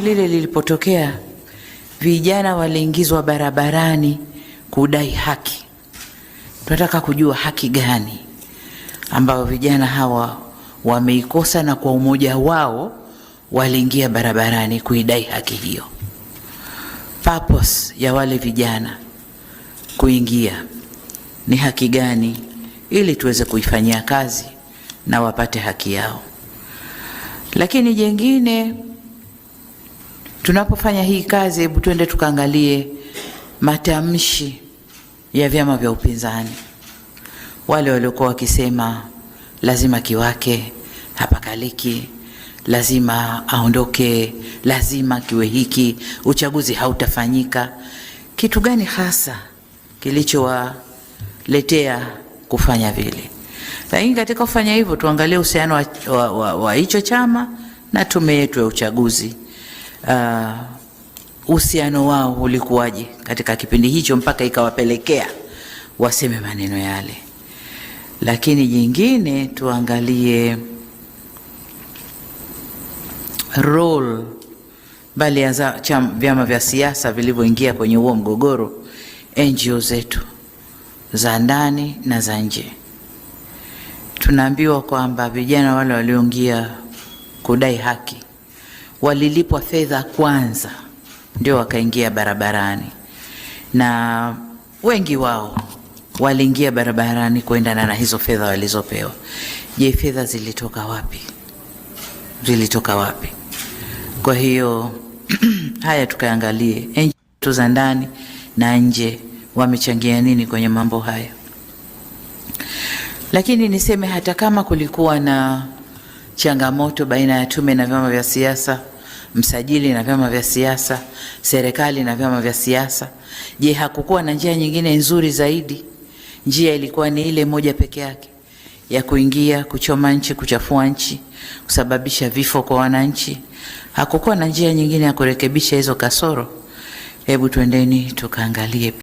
Lile lilipotokea, vijana waliingizwa barabarani kudai haki. Tunataka kujua haki gani ambayo vijana hawa wameikosa, na kwa umoja wao waliingia barabarani kuidai haki hiyo. Purpose ya wale vijana kuingia ni haki gani, ili tuweze kuifanyia kazi na wapate haki yao. Lakini jengine, tunapofanya hii kazi, hebu twende tukaangalie matamshi ya vyama vya upinzani, wale waliokuwa wakisema lazima kiwake, hapakaliki, lazima aondoke, lazima kiwe hiki, uchaguzi hautafanyika. Kitu gani hasa kilichowaletea kufanya vile? Lakini katika kufanya hivyo tuangalie uhusiano wa hicho chama na tume yetu ya uchaguzi. Uhusiano wao ulikuwaje katika kipindi hicho mpaka ikawapelekea waseme maneno yale. Lakini jingine tuangalie role bali ya vyama vya siasa vilivyoingia kwenye huo mgogoro, NGO zetu za ndani na za nje. Tunaambiwa kwamba vijana wale walioingia kudai haki walilipwa fedha kwanza ndio wakaingia barabarani, na wengi wao waliingia barabarani kuendana na hizo fedha walizopewa. Je, fedha zilitoka wapi? Zilitoka wapi? Kwa hiyo haya tukaangalie NGO za ndani na nje wamechangia nini kwenye mambo haya. Lakini niseme hata kama kulikuwa na changamoto baina ya tume na vyama vya siasa, msajili na vyama vya siasa, serikali na vyama vya siasa, je, hakukuwa na njia nyingine nzuri zaidi? Njia ilikuwa ni ile moja peke yake ya kuingia kuchoma nchi, kuchafua nchi, kusababisha vifo kwa wananchi. Hakukuwa na njia nyingine ya kurekebisha hizo kasoro? Hebu twendeni tukaangalie.